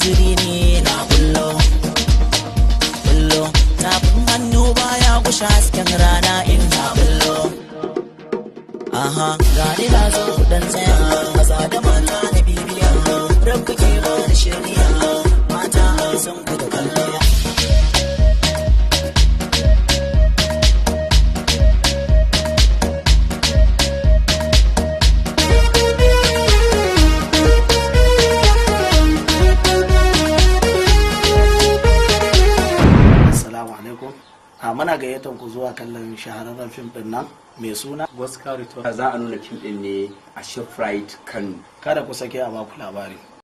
Uzuri ne na bullo bullo. Tafin hannu baya gusha hasken rana in ta bullo. Aha, gani na zo, ku dan tsaya, maza da mata na bibiya. Rab kake ba da shari'a, mata an san ku da kallo. Assalamu alaikum. A muna gayyatar ku zuwa kallon shahararren fim din nan mai suna Oscar Return. Za a nuna fim din ne a Shoprite Kano. Kada ku sake a baku labari.